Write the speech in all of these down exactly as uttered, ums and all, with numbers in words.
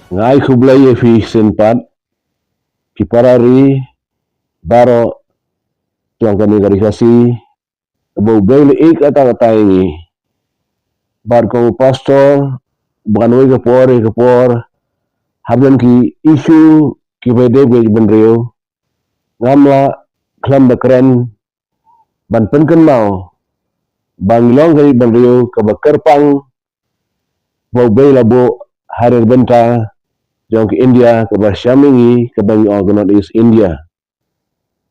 Nga ai khublei ïa phi shisien pat, ki para ri baroh jong kane ka ri Khasi, kaba U Blei u la ïeit katta katta ïa ngi. Bad kum u pastor, ba kawei ka por ïa ka por, hap don ki issue kiba ïadei bad ki briew, ngam lah khlem da kren ban pynkynmaw ba ngi long ka jaitbynriew kaba kyrpang, ba U Blei u la buh ha ri bynta jong ka India kaba shane ïa ngi, kaba ngi ong ka North East India.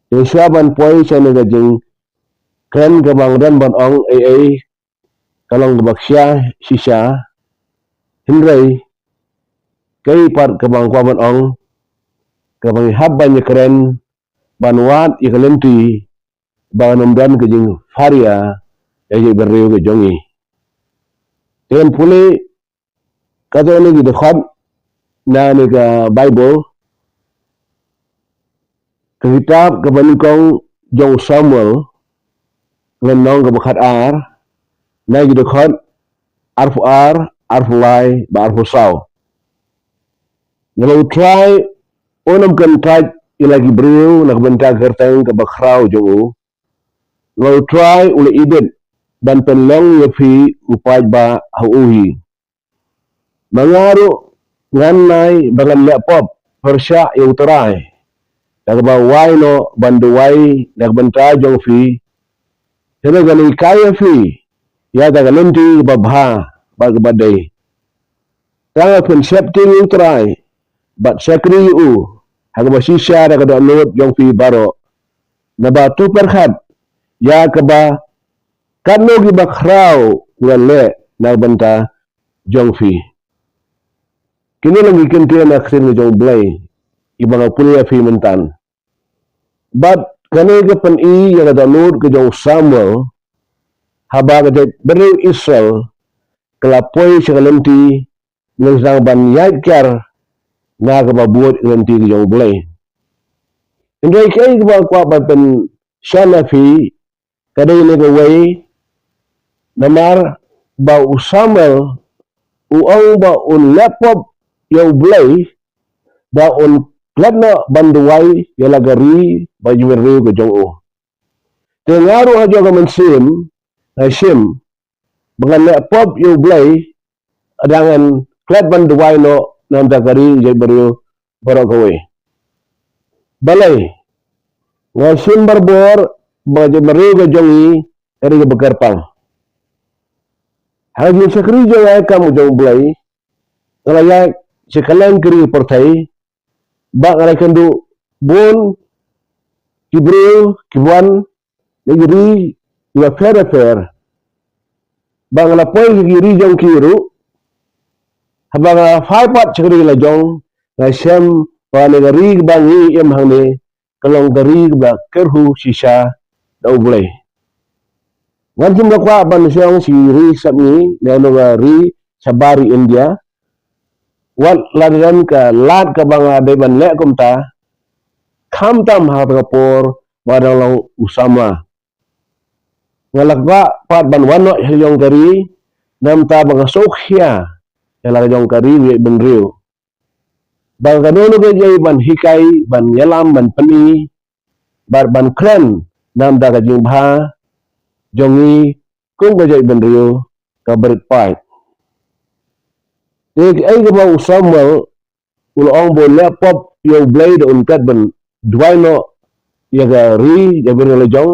Te shuwa ban poi sha kane ka jingkren kaba nga don ban ong ei ei, ka long kaba khia shisha. Hynrei kaei pat kaba nga kwah ban ong, kaba ngi hap ban ïakren, ban wad ïa ka lynti ba kan ym don ka jingpharia ïa ka jaitbynriew ka jong ngi. Te ngan pule katto katne ki dkhot na kane ka Baibl, ka kitab kaba nyngkong jong u Samuel, lynnong kaba khatar, na ki dkhot arphew ar, arphew lai bad arphew saw. Naba U Trai un ym kyntait ïa la ki briew na ka bynta ka kyrteng kaba khraw jong u, naba U Trai u la ibit ban pynlong ïa phi u paidbah ha u hi. Ma nga ruh ngan nai ba ngan leh pop pyrshah ïa U Trai, da kaba wai noh ban duwai na ka bynta jong phi. Te ngan hikai ïa phi ïa kata ka lynti kaba bha bad kaba dei. Tang ba phin sheptieng ïa U Trai bad shakri ïa u ha kaba shisha da ka dohnud jong phi baroh, naba to pyrkhat ïa kaba katno kiba khraw u la leh na ka bynta jong phi. Kine long ki kyntien na ka ktien ka jong U Blei kiba nga pule ïa phi mynta. Bad kane ka pyni ïa ka dohnud ka jong u Samuel, haba ka jaitbynriew Israel ka la poi sha ka lynti, ngi sdang ban ïaid kiar na kaba bud ka lynti ka jong U Blei. Hynrei kaei kaba nga kwah ban pynshai ïa phi, ka dei kane kawei, namar ba u Samuel u ong ba un leh pop ïa U Blei, ba un klet noh ban duwai ïa la ka ri bad jaitbynriew ka jong u. Te nga ruh ha jong ka mynsiem nga shim ba ngan leh pop ïa U Blei, lada ngan klet ban duwai noh na ka bynta ka ri, jaitbynriew baroh kawei. Balei? Nga shim barabor ba ka jaitbynriew ka jong ngi ka dei kaba kyrpang. Ha ka jingshakri jong nga kam ka jong U Blei, nga la ïaid sha kylleng ki ri pyrthei, ba nga la ïakynduh bun ki briew kiba wan na ki ri kiba pher bapher, ba nga la poi sha ki ri jong ki ruh. Haba nga phai pat sha ka ri la jong, nga shem ba kane ka ri kaba ngi im hangne ka long ka ri kaba kyrhuh shisha da U Blei. Ngan shim, nga kwah ban shong sha ki ri sap ngi, ne kano ka ri shabar India, wat la don ka lad kaba nga dei ban leh kumta, khamtam ha kata ka por ba dang long u samla. Nga la kwah pat ban wan noh sha ka jong ka ri, namar ba nga sngewkhia ïa la ka jong ka ri, u jaitbynriew, ba kano kano ka jait ban hikai, ban ïalam, ban pyni, bad ban kren namar ka jingbha jong ngi kum ka jaitbynriew kaba rit paid. Te kaei kaba u Samuel u la ong ba un leh pop ïa U Blei, da un klet ban duwai noh ïa ka ri, ïa ka ri la jong,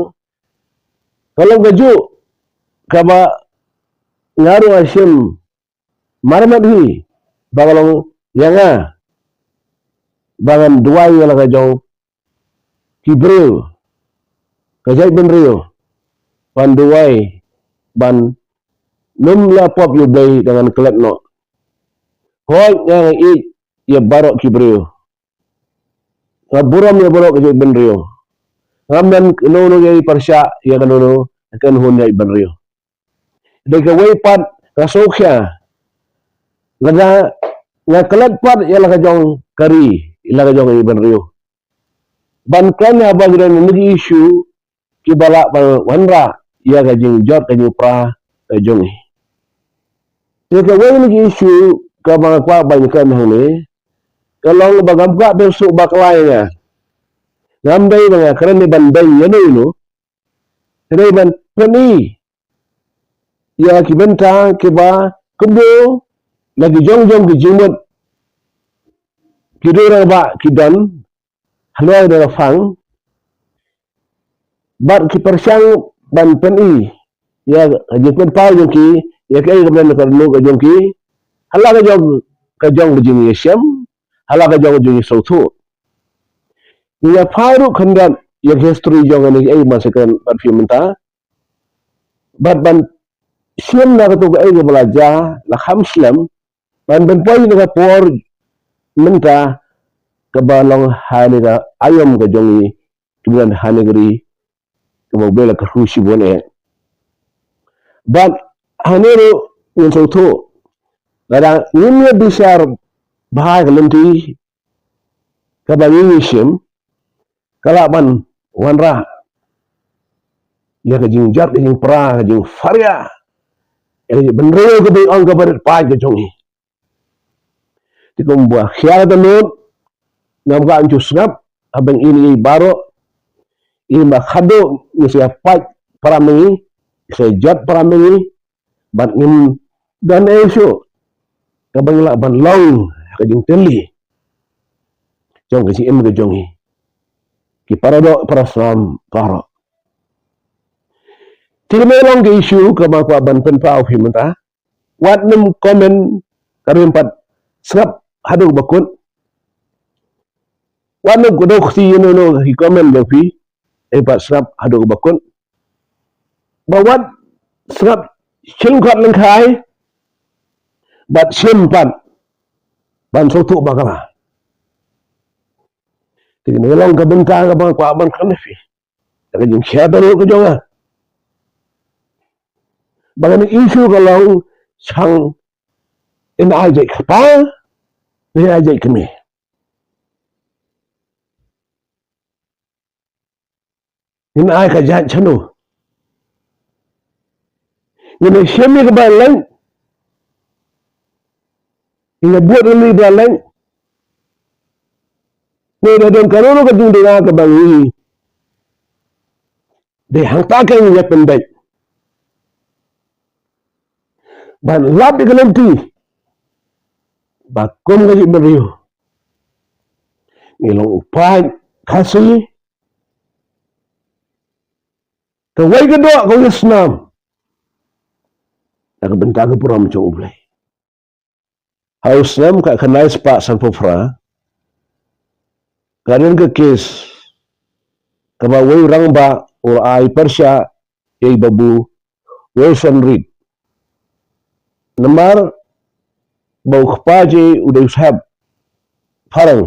ka long kajuh kaba nga ruh nga shim marmat hi, ba ka long ïa nga ba ngan duwai ïa la ka jong ki briew, ka jaitbynriew, ban duwai ban ym leh pop ïa U Blei, da ngan klet noh. Hooid, nga, nga ïeit ïa baroh ki briew, nga burom ïa baroh ka jaitbynriew, ngam don kano kano ka jait pyrshah ïa kano kano ka kynhun jaitbynriew. Dei kawei pat, nga sngewkhia lada nga klet pat ïa la ka jong ka ri, ïa la ka jong ka jaitbynriew, ban kren haba ki don kine ki issue kiba lah ban wanrah ïa ka jingjot, ka jingpra ka jong ngi. Te kawei na ki issue kaba nga kwah ban kren hangne, ka long ba ngam kwah ban shu bakla ïa nga. Ngam dei ba nga kren ban beiñ ïa no ïa no. Ka dei ban pyni ïa ki bynta kiba kumno la ki jong jong ki jingmut ki dei rangbah ki don halor da phang bad ki pyrshang ban pyni ïa ka jingpynpaw jong ki ïa kaei kaba don ka dohnud ka jong ki hala ka jong ka jong ka jingïashem hala ka jong ka jingïasngewthuh. Ïa pha ruh khyndiat ïa ka history jong kane kaei ba nga sa kren bad phi mynta bad ban shem na kato kaei kaba la jia la kham slem ban pynpoi na ka por mynta kaba long ha kane ka aïom ka jong ngi kiba don ha kane ka ri kaba U Blei la kyrkhu shibun eh. Bad hangne ruh ngin sngewthuh lada ngim ïa bishar bha ïa ka lynti kaba ngi ïashim ka lah ban wanrah ïa ka jingjot ka jingpra ka jingpharia ïa ka jingbynriew kaba ong kaba rit paid ka jong ngi. Te kumba khia ka dohnud ngam kwah ban shu sngap haba ngi ïeit baroh ïa ba khadduh ngi sa ïa paid para ma ngi ngi sa ïa jot para ma ngi bad ngim don ei shuh kaba ngi lah ban long ka jingtylli jong ka jingim ka jong ngi ki para doh para snam baroh. Te kane long ka issue kaba nga kwah ban pynpaw phi mynta. Wat nym comment ka rim pat sngap haduh ba kut. Wat nym kdew kti ïa no no ki comment jong phi rim pat sngap haduh ba kut. Ba wat sngap shim kot lyngkhai bad shim pat ban sngewthuh bakla. Te kane long ka bynta kaba nga kwah ban kren ïa phi. Ka jingkhia dohnud ka jong nga ba kane issue ka long shang in ai jait kpa ne ai jait kmie. In ai ka jait shano. Ngin ïa shim ïa kaba leng. Ngin ïa bud ïa kaba leng. Ne da don ka roro ka jingduna kaba ngi dei hangta ka ngi ïa pyndait ban lap ïa ka lynti ba kum ka jingmyriew ngi long u paid Khasi kawei ka doh kawei ka snam na ka bynta ka burom jong U Blei. Ha u snem khatkhyndai spah sanphew phra ka don ka kes kaba uwei u rangbah u la ai pyrshah ïa i Babu Wilson Reid. Namar ba u kpa jong i u dei u saheb phareng,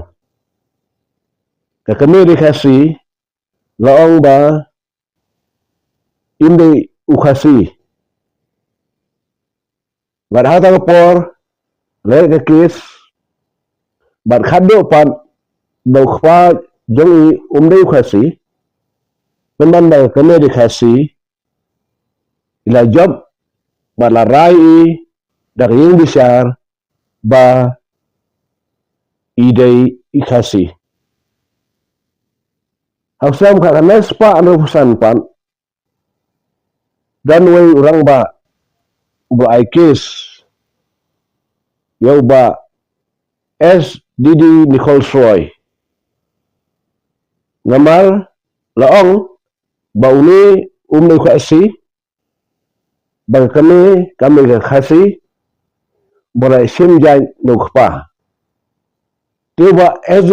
ka kmie dei Khasi, la ong ba im dei u Khasi. Bad ha kata ka por leh ka kes bad khadduh pat ba u kpa jong i um dei u Khasi, pynban ba ka kmie dei Khasi, i la jop bad la rai i da ka ïing bishar ba i dei i Khasi. Ha u snem khatkhyndai spah hynriewphew san pat don uwei u rangbah uba ai kes ïa u Bah S D D Nichols Roy. Namar la ong ba une um dei u Khasi, ba ka kmie kam dei ka Khasi, ba la shim jait na u kpa. Te u Bah S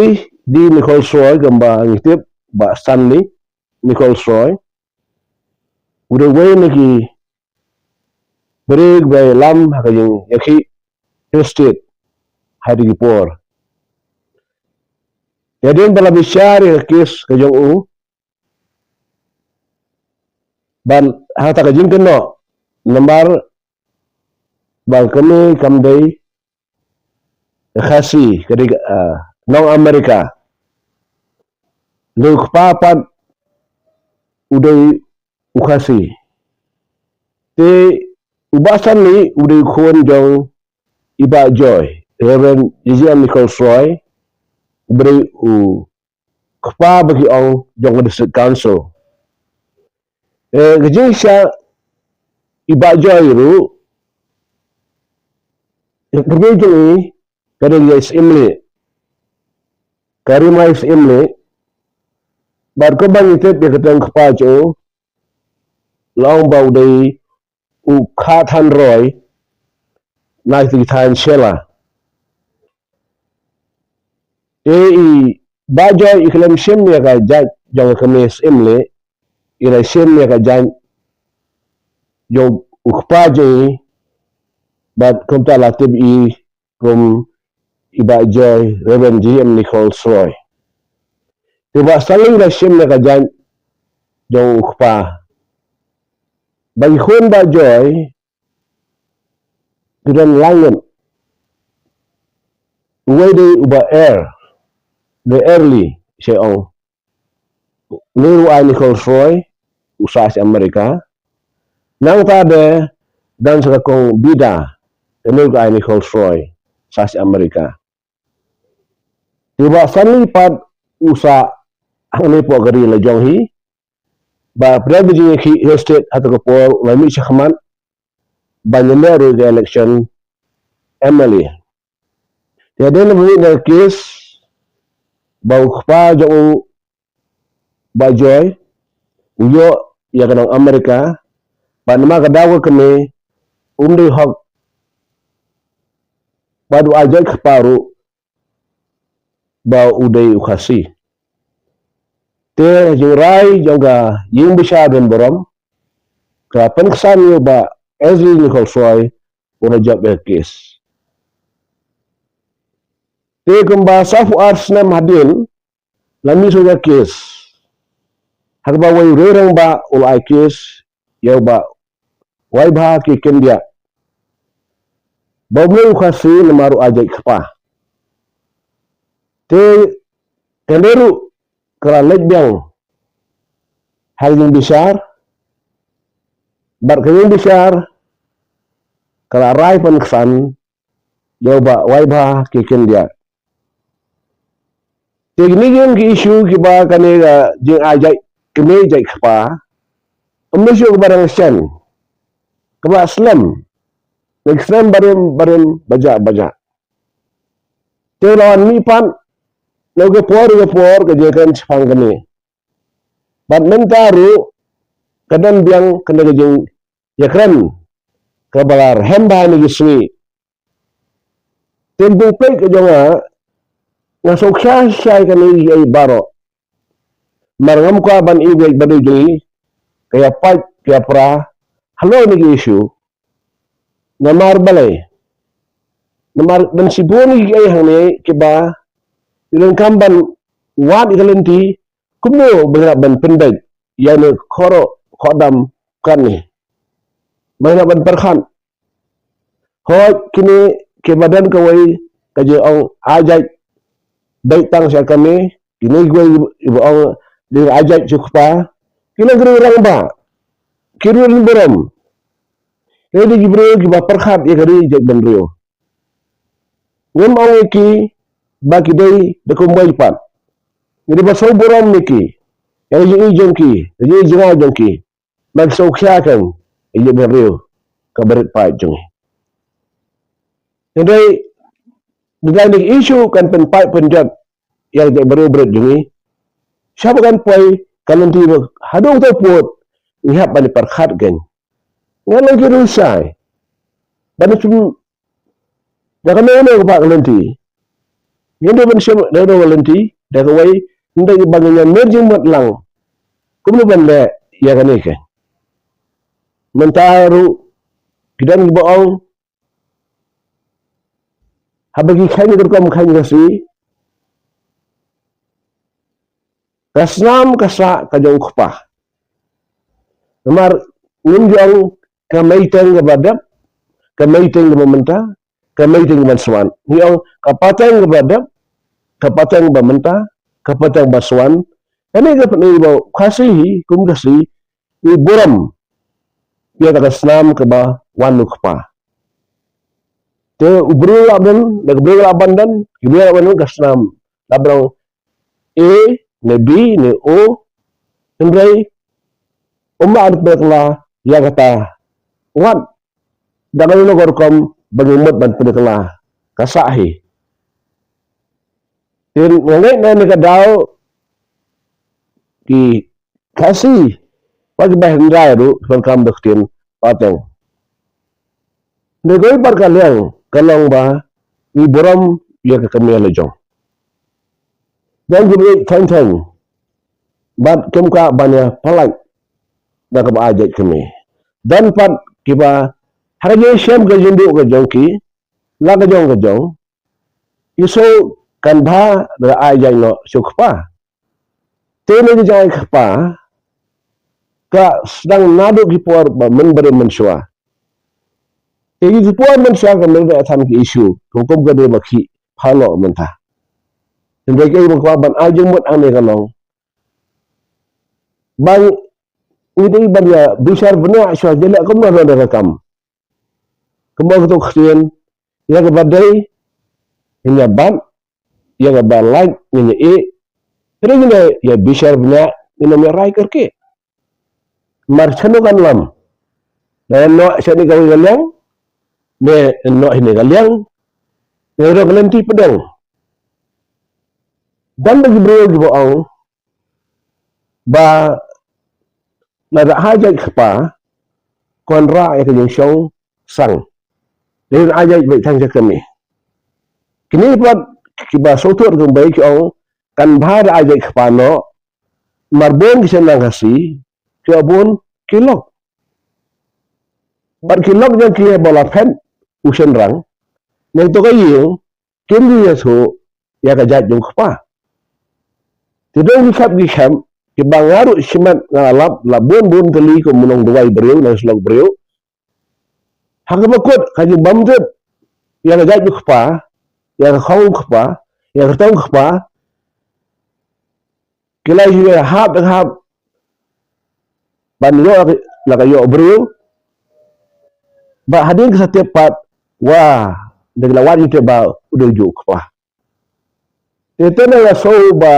D Nichols Roy, kumba ngi tip, Bah Stanley Nichols Roy, u dei uwei na ki briew ba ïalam ha ka jingïakhih Hill Street ha kito ki por. Ïa dien ba la bishar ïa ka kes ka jong u, bad ha kata ka jingkynnoh namar ba ka kmie kam dei ka Khasi, ka dei, ah, nong Amerika. Dei u kpa pat u dei u Khasi. Te u Bah Stanley u dei u khun jong i Bah Joy, Reverend J J M Nichols Roy, u briew u kpa ba ki ong jong ka District Council. Eh, ka jingshah i Bah Joy ruh, ka kyrteng jong i ka dei ïa i Syiemlieh. Ka ri ma i Syiemlieh. Bad kumba ngi tip ïa ka kyrteng kpa jong u, la ong ba u dei u Kha Than Roy na ki thaiñ Shella. Te i Bah Joy i khlem shim ïa ka jait jong ka kmie Syiemlieh, i la shim ïa ka jait jong u kpa jong i, bad kumta la tip ïa i kum i Bah Joy, Reverend J M Nichols Roy. Te Bah Stanley i la shim ïa ka jait jong u kpa. Ba ki khun Bah Joy ki don lai ngut. Uwei dei u Bah Er, dei Erli, shi ong. Une ruh u ai Nichols Roy, u sah sha America. Nangta de don sa ka kong Bida, une ruh u ai Nichols Roy, sah sha America. Te Bah Stanley pat u sah hangne hapoh ka ri la jong hi. Ba pyrshah ka jingïakhih Hill State ha kata ka por u la mih shakhmat ban ïaleh ruh ka election M L A. Te hadien ba mih na ka case ba u kpa jong u Bah Joy u ïoh ïa ka nong America, bad namar ka daw ka kmie um dei hok bad u ai jait kpa ruh ba u dei u Khasi. Te ha ka jingrai jong ka ïing bishar donburom, ka la pynksan ïa u Bah Ezri Nichols Roy u la jop ïa ka case. Te kumba saphew ar snem hadien la mih shuh ïa ka case, ha kaba uwei u rangbah u la ai case ïa u Bah Waibha K. Kyndiah. Ba um dei u Khasi namar u ai jait kpa. Te kane ruh ka la leit biang ha ka ïing bishar, bad ka ïing bishar ka la rai pynksan ïa u Bah Waibha K. Kyndiah. Te kine ki issue kiba kane ka jingai jait kmie jait kpa, ym dei shuh kaba dang shen, kaba slem, ngi slem barim barim, bajah bajah. Te la wan mih pat na ka por ka por ka jingkren shaphang kane. Bad mynta ruh ka don biang kane ka jingïakren kaba la rhem bha ha kine ki sngi. Te ka jingpeit ka jong nga, nga sngewkhia shisha ïa kine kiei baroh. Namar ngam kwah ban ïa u briew jong ngi ka ïapait ka ïapra halor kine ki issue. Namar balei? Namar don shibun kiei hangne kiba ngi donkam ban wad ïa ka lynti kumno ba ngi lah ban pynbeit ïa kane ka khoroh ka dam kane. Ba ngi lah ban pyrkhat. Hooid, kine kiba don kawei ka jingong ai jait, beit tang sha ka kmie, kine kiwei kiba ong dei ai jait sha u kpa, kine ki rangbah, ki rangbah burom. Kine dei ki briew kiba pyrkhat ïa ka ri jait bynriew. Ngim ong ïa ki ba ki dei da kumwei pat. Ngi dei ban sngew burom ïa ki, ïa ka jingïeit jong ki, ïa ka jingjngai jong ki. Ban sngewkhia kein ïa ka jaitbynriew kaba rit paid jong ngi. Hynrei, da dei issue kan pynpaid pynjot ïa ka jaitbynriew ba rit jong ngi. Sha ba kan poi ka lynti ba haduh kato pud ngi hap ban ïa pyrkhat kein. Ngan long ki riewshai ban ïa shim da kano kano ka lynti. Ngin dei ban shim da kano ka lynti, da kawei, hynrei ba ngin ïa mih jingmut lang kumno ban leh ïa kane kein. Mynta ruh ki don kiba ong, haba ki kheiñ ka rukom kheiñ ka sngi, ka snam ka sah ka jong u kpa. Namar ngim ju ong ka meiteng kaba dep, ka meiteng kaba mynta, ka meiteng kaba swan. Ngi ong ka pateng kaba dep, ka pateng kaba mynta, ka pateng kaba swan. Kane ka pyni ba u Khasi hi, kum u Khasi, ngi burom ïa kata ka snam kaba wan na u kpa. Te u briew lah ban don, da ka briew lah ban don, ki briew lah ban don ka snam la ba ong A ne B ne O, hynrei um lah ban pynkylla ïa kata wat da kano kano ka rukom ba ngi mut ban pynkylla, ka sah hi. Te nga ngeit na kane ka daw ki Khasi bad ki Bah Hynrai ruh ki donkam da ka ktien pateng. Hynrei kawei pat ka liang ka long ba ngi burom ïa ka kmie la jong. Don kiba ïeit thon thon bad kim kwah ban ïa pyllait da kaba ai jait kmie. Don pat kiba ha ka jingshem ka jingduh ka jong ki la ka jong ka jong, ki sngew kan bha da ai jait noh sha u kpa. Te ne ka jait kpa ka sdang naduh ki por ba mynbarim mynshuwa. Te ki por mynshuwa ka mynba than ki issue ka hukum ka dei ba ki pha noh mynta. Hynrei kaei ba kwah ban ai jingmut hangne ka long ba ngi dei ban ïa bishar bniah shuwa jylliew kumno ruh da ka kam. Kumba kato ka ktien, ïa kaba dei ngin ïa bat, ïa kaba lait ngin ïa ïeh. Hynrei ngin ïa bishar bniah, ngin ym ïa rai kyrkieh. Mar shano kan lam, la ïa noh shane kawei ka liang, ne noh shane ka liang, ne ruh ka lynti pdeng. Don ba ki briew kiba ong ba lada ai jait kpa, ka wanrah ïa ka jingshong sang. Lada ai jait beit tang sha kmie. Kine pat kiba sngewthuh ruh kumba ki ong kan bha da ai jait kpa noh, mar bun ki shynrang Khasi ki ong bun ki lok. Bad ki lok jong ki ba la phet u shynrang, ne to ka ïing, kim ju ïathuh ïa ka jait jong u kpa. Te don ki khap ki khap kiba nga ruh shimet nga la lap la bun bun tylli kum u nongduwai briew, nongsyllok briew. Ha kaba kut ka jingbymtip ïa ka jait u kpa, ïa ka khong u kpa, ïa ka kyrteng u kpa, ki la ïoh hap hap ban ïoh la ka ïoh briew. Ba hadien ki sa tip pat, wa, da ki la wad ki tip ba u dei u juh u kpa. Te te na la so ba,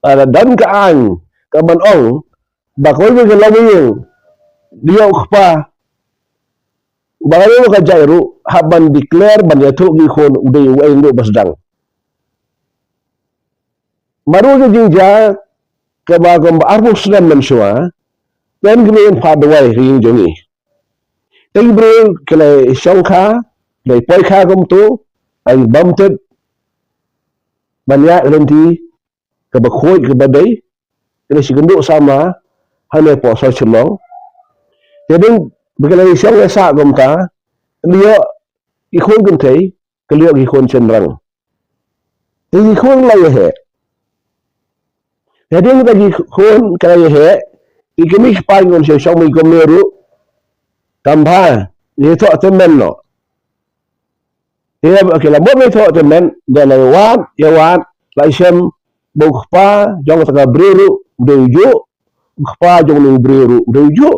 ah, don ka aiñ ka ban ong ba kawei ka longïing dei u kpa, ba ka dei ka jait ruh hap ban declare ban ïathuh ki khun u dei uei ruh ba sdang. Mar ruh ka jingjia kaba kum ba arphew snem mynshuwa, don ki briew kiba phah dawai ha ïing jong ngi. Te ki briew ki la shongkha, ki la poikha kumto, ai bymtip ban ïa lynti kaba khuid kaba dei, ki la shi kynduh samla hangne hapoh sor Shillong. Te dang ba ki la shong ïa sah kumta, ki la ïoh ki khun kynthei, ki la ïoh ki khun shynrang. Te ki khun la ïa heh. Te dang ba ki khun ki la ïa heh, ki kmie ki kpa ki khun shong shong ba ki kmie ruh kam bha, ïa thoh tymmen noh. Te ba ki la mut ïa thoh tymmen, da la wad ïa wad la shem ba u kpa jong kata ka briew ruh u dei u juh, u kpa jong une u briew ruh u dei u juh.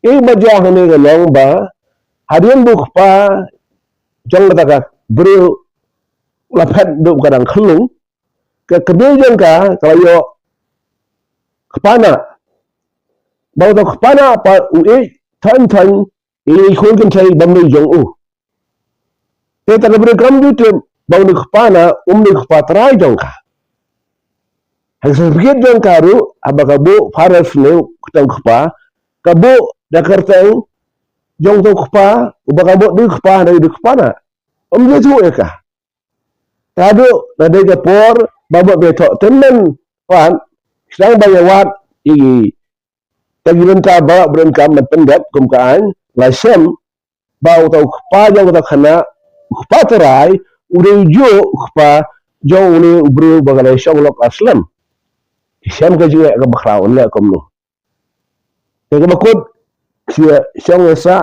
Ïa ba jia hangne ka long ba hadien ba u kpa jong kata ka briew la phet duh ka dang khyllung, ka kmie jong ka ka la ïoh kpa nah. Ba uta u kpa nah pat u ïeit thon thon ïa i khun kynthei bym dei jong u. Te ta ka briew kam ju tip ba une u kpa nah um dei u kpa trai jong ka. Ha ka certificate jong ka ruh haba ka buh father's name, kyrteng kpa, ka buh da kyrteng jong uta u kpa uba ka mut dei u kpa, dei u kpa nah. Um ju ïathuh ïa ka. Te haduh la dei ka por ba mut ba ïathoh tymmen pat, sdang ba ïa wad ïa ki, ïa ki bynta baroh ba donkam ban pyndep kum ka aiñ, la shem ba uta u kpa jong kata ka khynnah, u kpa trai, u dei u juh u kpa jong une u briew ba ka la shong lok la slem. Ki shem ka jingeh kaba khraw, yn leh kumno? Te kaba kut, ki shong ïa sah,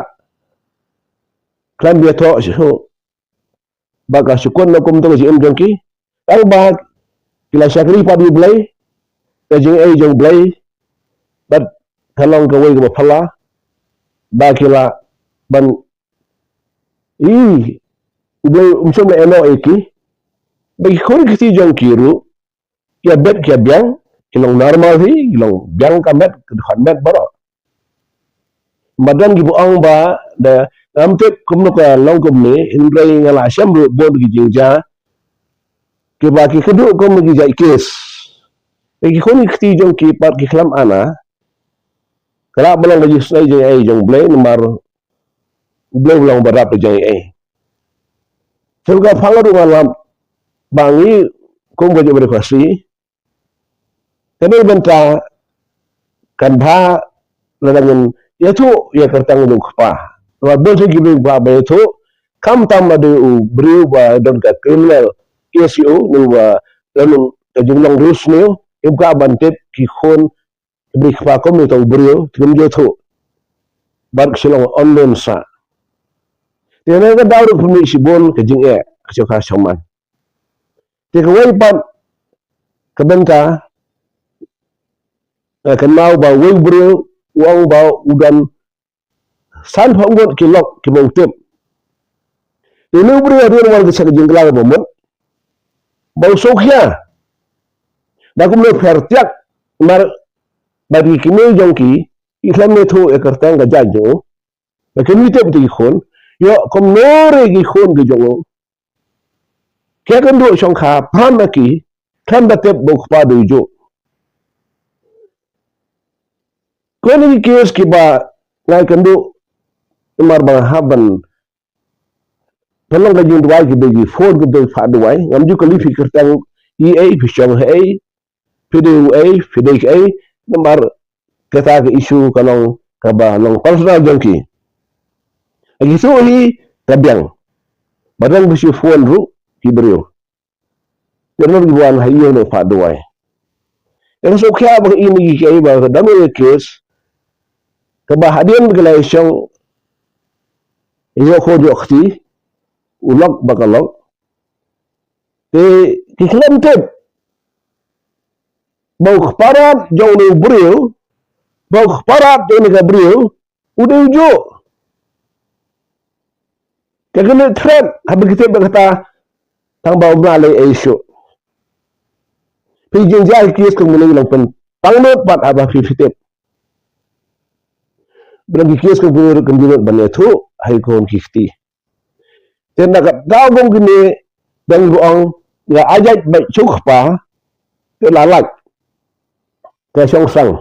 khlem ïathoh shuh ba ka shu kut noh kumto ka jingim jong ki. Tang ba ki la shakri pat ïa U Blei, ka jingaiei jong U Blei, bad ka long kawei kaba phylla ba ki lah ban, i, U Blei um shym la ïehnoh ïa ki. Ba ki khun ki kti jong ki ruh, ki ïa bet ki ïa biang, ki long normal hi, ki long biang ka met, ki dkhot met baroh. Madan ki ba ong ba, da ngam tip kumno ka long kumne, hynrei nga la shem ruh bun ki jingjia, ki ba ki kynduh kum ki jait kes. Ba ki khun ki kti jong ki pat ki khlem ana, ka lah ba long ka jingsnei jong ei jong Blei namar Blei u long ba rap jong ei. Te ka phang ruh nga lap ba ngi kum ka jong Blei Khasi. Kane bynta kan bha lada ngin ïathuh ïa kyrteng jong u kpa. Namar bun sien ki briew ba ïathuh, khamtam lada u briew ba don ka criminal case ïa u, ne ba don ka jinglong riewsniew, im ka ban tip ki khun ki briew kpa kum ïa u briew, te kim ju ïathuh. Bad ka shu long online sa. Te na ka daw ruh pynmih shibun ka jingeh, ka shu ka shong man. Te kawei pat ka bynta, eh, kynmaw ba uwei u briew u ong ba u don sanphew ngut ki lok kiba u tip. Te une u briew hadien wan ka sha ka jingkylla ba mut ba u sngewkhia. Da kumno pher tiak mar ba ki kmie jong ki ki khlem ïathuh ïa kyrteng ka jait jong u. Ba kim tip te ki khun. Ïoh kumno re ki khun ki jong u. Ki kynduh shongkha pram ha ki, khlem da tip ba u kpa dei u juh. Kine ki kes kiba ngai kynduh namar ba nga hap ban pynlong ka jingduwai kiba ki phone kiba ki phah duwai, ngam ju kylli phi kyrteng ei, phi shong ha ei, phi dei u ei, phi dei kaei, namar kata ka issue ka long kaba long personal jong ki. Agi su hi ka biang. Ba dang ba shu phone ruh ki briew. Te ruh ki wan ha ïing ne phah duwai. Te ka sngewkhia ba i ne ki kaei ba ka dang ïa kes. Kaba hadien ka la shong ïoh ko ïoh kti. U lok ba ka lok. Te ki khlem tip ba u kparad jong une u briew, ba u kparad jong une ka briew u dei u juh. Ka kane threat haba ki tip ba kata tang ba u bna lei ei shuh. Phi jynjar ki kes kum kine ki long pyn pang lut pat haba phi phi tip. Ba ki kes kum kine ruh kum kine ban ïathuh ha ki khun ki kti. Te na ka daw kum kine dang ba ong nga ajait bad shu kpa te la lait. Ka shong sang.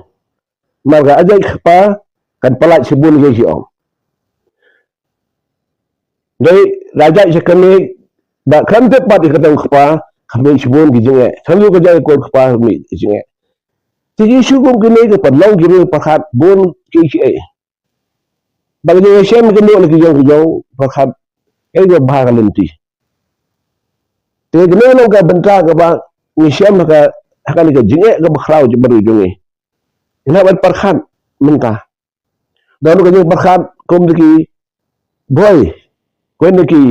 Mar ka ajait kpa kan palat shibun ki ki ong. Dei la jait sha kane ba kan te pat ka tang kpa kan shibun ki jingeh. Kan yu ka jait ko kpa mi jingeh. Te ki shu kum kine ka pat long ki ring pakat bun ki ki eh. Ba ka jong shem ka noh la ki jong ki jong pyrkhat ei ka bha ka lynti. Te ka long ka bynta kaba ngi shem ha ka ha kane ka jingeh kaba khraw jingbaru jong ngi. Ngi hap ban pyrkhat mynta. Don ka jingpyrkhat kum da ki bhoi, kum da ki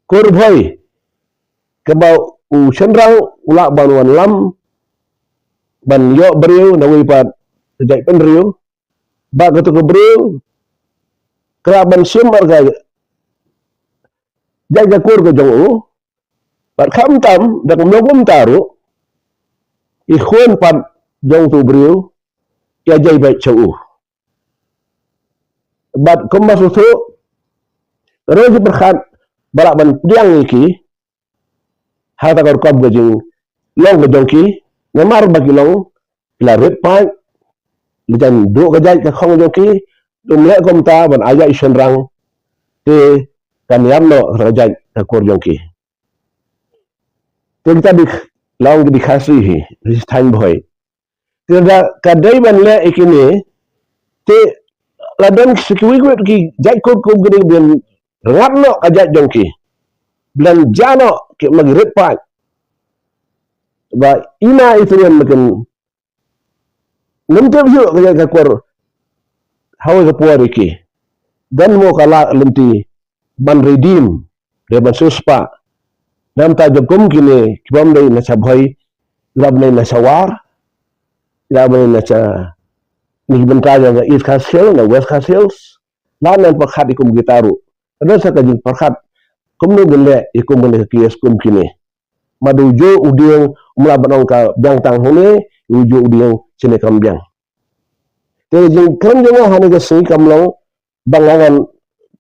kur bhoi kaba u shynrang u lah ban wanlam ban ïoh briew na wei pat ka jaitbynriew. Ba katu ka briew ka lah ban shim ar ka jait ka kur ka jong u. Bad khamtam da kumno kumta ruh i khun pat jong utu u briew ïa jai beit sha u. Bad kumba shu thuh ka roi ki pyrkhat ba lah ban pdiang ïa ki ha kata ka rukom ka jinglong ka jong ki namar ba ki long ki la rit paid. Ba jan duh ka jait ka khong jong ki, um leh kumta ban ai jait shynrang te kan ïap noh ka jait ka kur jong ki. Te kita di long ki di Khasi hi, di Thaiñ Bhoi. Te da ka dei ban leh ïa kine te la don ki kiwei kiwei ki jait kur kum kine ki bin rngat noh ka jait jong ki. Blan ja noh ki ma ki rit paid. Ba ina i tu ïa ma kin ngam tip ïoh ka jait ka kur ha wei ka por ïa ki. Don mo ka la lynti ban redeem, dei ban siewspah. Namar ta jong kum kine ki bym dei na sha Bhoi, ki la bnai na sha War, ki la bnai na sha ni ki bynta jong ka East Khasi Hills na West Khasi Hills. La nan pyrkhat ïa kum kita ruh. Ka don sa ka jingpyrkhat kumno ngin leh ïa kum kine ki case kum kine. Mad u juh u dieng, um lah ban ong ka biang tang hangne, u juh u dieng shane kam biang. Te jingkren jong nga ha kane ka sngi kam long ba nga ngan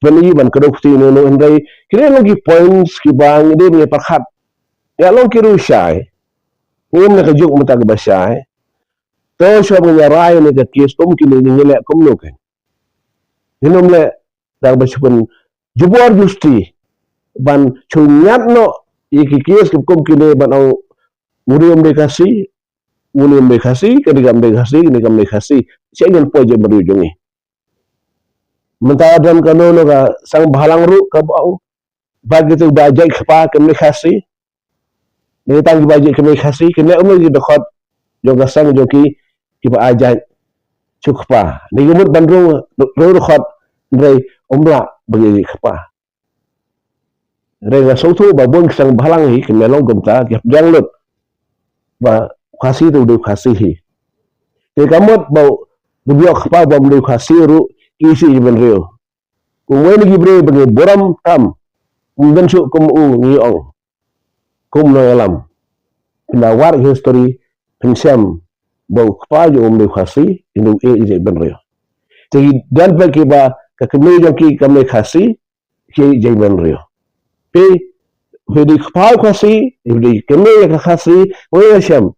pyni ban kdew kti ne ne, hynrei kine long ki points kiba ngi dei ban pyrkhat. Ïa long ki ruh shai. Ngim na ka juk mynta kaba shai. To shuwa ban ïa rai ne ka case kum kine ngi leh kumno kein. Ngin ym leh da kaba shu pynjubor justi ban shu ñiad noh ïa ki case kum kine ban ong u ne um dei Khasi, u ne um dei Khasi, kane kam dei Khasi, kane kam dei Khasi. Sha ngin poi jaitbynriew jong ngi. Mynta don kano kano ka sang bhalang ruh kaba ong ba kito ba jait kpa kam dei Khasi. Ngi tang kiba jait kam dei Khasi, kin leh kumno ki dkhot jong ka sang jong ki kiba ai jait shu kpa. Ngi mut ban rung rung dkhot, hynrei um lah ba ki jait kpa. Hynrei nga sngewthuh ba bun ki sang bhalang hi kin ïa long kumta, ki hap biang lut ba Khasi te u dei Khasi hi. Te ka mut ba u dei ïoh kpa ba um dei Khasi ruh ki isih jaitbynriew. Kumwei na ki briew ba ngi burom tam, um don shuh kum u ngi ong. Kum nongïalam. Pynda wad history, pynshem ba u kpa jong u um dei Khasi, ïa u ïeit jaitbynriew. Te ki don pat kiba ka kmie jong ki kam dei Khasi, ki ïeit jaitbynriew. Phi, phi dei kpa u Khasi, phi dei kmie ïa ka Khasi, wei ïa shem.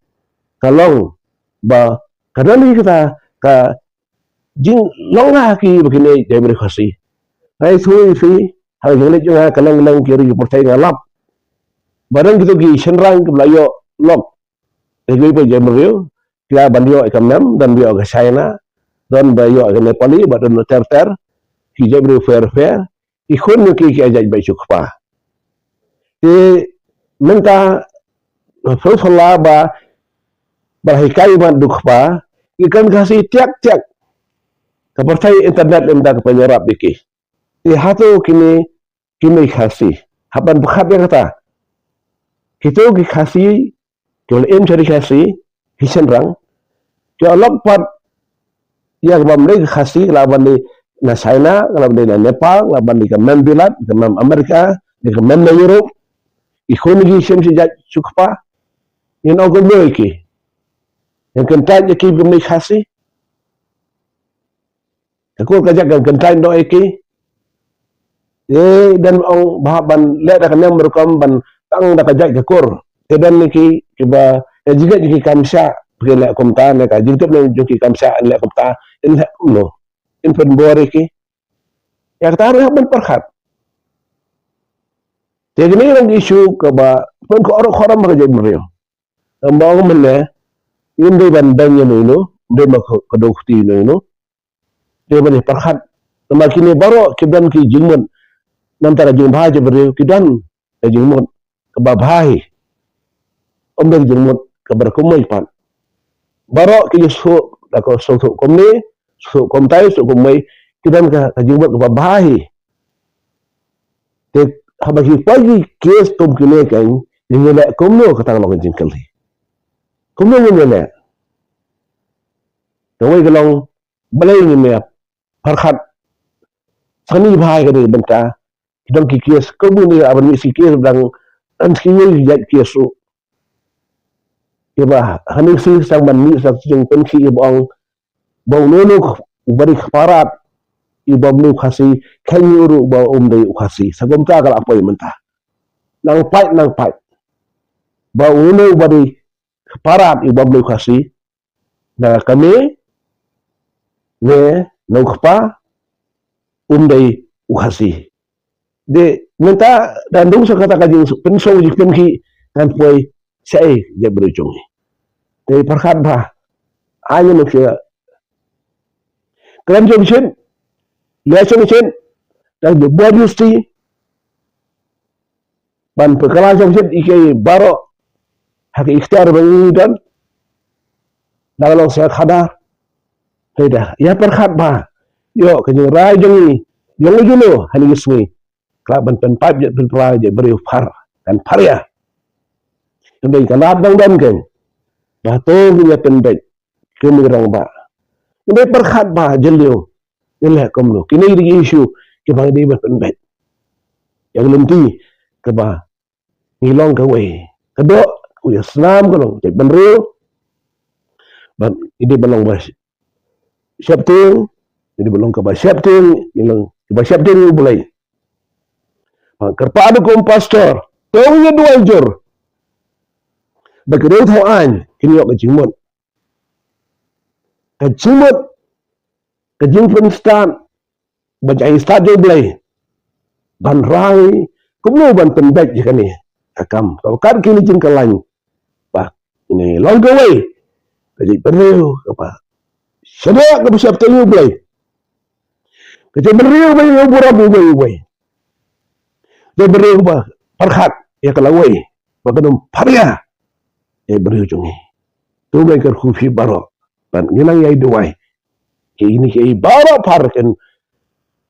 Ka long ba ka don hi kata ka jinglong ha ki ba kin ïeit jaitbynriew Khasi. Nga ïathuh ïa phi ha ka jingleit jong nga, ka long long ki ri ki pyrthei nga lap ba don kito ki shynrang kiba la ïoh lok da kiwei pat jaitbynriew, ki la ban ïoh ïa ka mem, don ba ïoh ka China, don ba ïoh ïa ka Nepali, ba don ter ter ki jaitbynriew pher pher. Ki khun jong ki ki ai jait beit shu kpa. Te mynta pyrshah la ba ba hikai mat u kpa, ki kren Khasi tiak tiak. Ka pyrthei internet mynta ka pynïarap ïa ki. Te hato kine ki mei Khasi, hap ban pyrkhat ïa kata. Kito ki Khasi kiba la im sha ri Khasi, ki shynrang, ki ïoh lok pat ïa kaba ym dei ka Khasi, ka la ban dei na China, ka la ban dei na Nepal, ka la ban dei ka mem Bilat, ka mem Amerika, ka mem na Europe. Ki khun ki shem shi jait shu kpa. Ngin ong kumno ïa ki? Ngin kyntait ïa ki ba ym dei Khasi? Ka kur ka jait kan kyntait noh ïa ki. Te don ong ba hap ban leh da ka niam rukom ban tang da ka jait ka kur. Te don ïa ki kiba ïa jingngeit jong ki kam shah, ba kin leh kumta, ne ka jingtip ne jong ki kam shah, in leh kumta, in leh kumno, in pynbor ïa ki. Ïa kata ruh hap ban pyrkhat. Te kine ki long ki issue kaba pynkhorok khorom ha ka jaitbynriew. Ym ba ong mynne, ngim dei ban beiñ ïa uno uno, ym dei ban kdew kti ïa uno uno. Dei ban pyrkhat. Namar kine baroh ki don ki jingmut. Namar ka jingbha jong briew ki don ka jingmut kaba bha hi. Ym don jingmut kaba da kumwei pat. Baroh ki ju shu da ka shu shu kumne, shu kumtai, shu kumwei, ki don ka, ka jingmut kaba bha hi. Te haba ki poi ki case kum kine kein, ngin ïa leh kumno, kata ka long ka jingkylli. Kumno ngin ïa leh? Kawei ka long balei ngim ïa pyrkhat sngewbha ïa kane ka bynta. Ki don ki case kum kine, haba mih shi case dang, dang shi ïa jait case ruh. Ïa ba hangne shi sdang ban mih sa jingpynkhih ïa ba ong ba uno uno uba dei kpa rat, uba ym dei u Khasi, khein ïa u ruh ba um dei u Khasi. Sa kumta ka la poi mynta. Nang pait, nang pait. Ba uno uno uba dei kpa rat, uba ym dei u Khasi, na ka kmie ne na u kpa, um dei u Khasi. Te mynta da dang sa kata ka jingpynsngew jingpynkhih kan poi shaei, jaitbynriew jong ngi. Te pyrkhat bha. Ai ngi, kren jong shit, leh jong shit, da jubor justi ban pynkylla jong shit ïa ki baroh ha ki ikhtiar ba ngi don. Da ka long sha khadar. Te da ïa pyrkhat bha. Ïoh ka jingrai jong ngi, jong ngi juno ha kine ki sngi, ka lah ban pynpaip jait pynpra jait briew phar, kan phar ïa. Hynrei ka lad dang don kein ba to ngin ïa pynbeit, ki mei rangbah. Ngin ïa pyrkhat bha jylliew, ngin leh kumno. Kine ki dei ki issue kiba ngi dei ban pynbeit. ïa ka lynti kaba ngi long kawei. Ka doh, ka ïa snam ka long jaitbynriew. Bad ngi dei ban long ba sheptieng, ngi dei ban long kaba sheptieng, ngi long kaba sheptieng ïa U Blei. Bad kyrpad kum pastor, to ïa duwai jur. Ba ki riew thaw aiñ kin ïoh ka jingmut. Ka jingmut, ka jingpynstad, ba jai stad jong U Blei. Ban rai kumno ban pynbeit ïa kane ka kam. Ka kat kine jingkylla ba ngi long kawei, ka jaitbynriew kaba shaniah, kaba sheptieng ïa U Blei. Ka jaitbynriew ba ïa burom uwei uwei. Jaitbynriew ba pyrkhat ïa ka lawei, ba kan ym pharia ïa jaitbynriew jong ngi. To ngi kyrkhu phi baroh, bad ngi nang ïai duwai. Kine ki baroh phar kan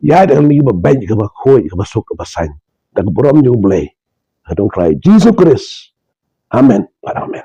ïaid ha kane kaba beit, kaba khuid, kaba suk, kaba sain, da ka burom jong U Blei. Ha ka kyrteng U Trai Jisu Khrist. Amen. Bad amen.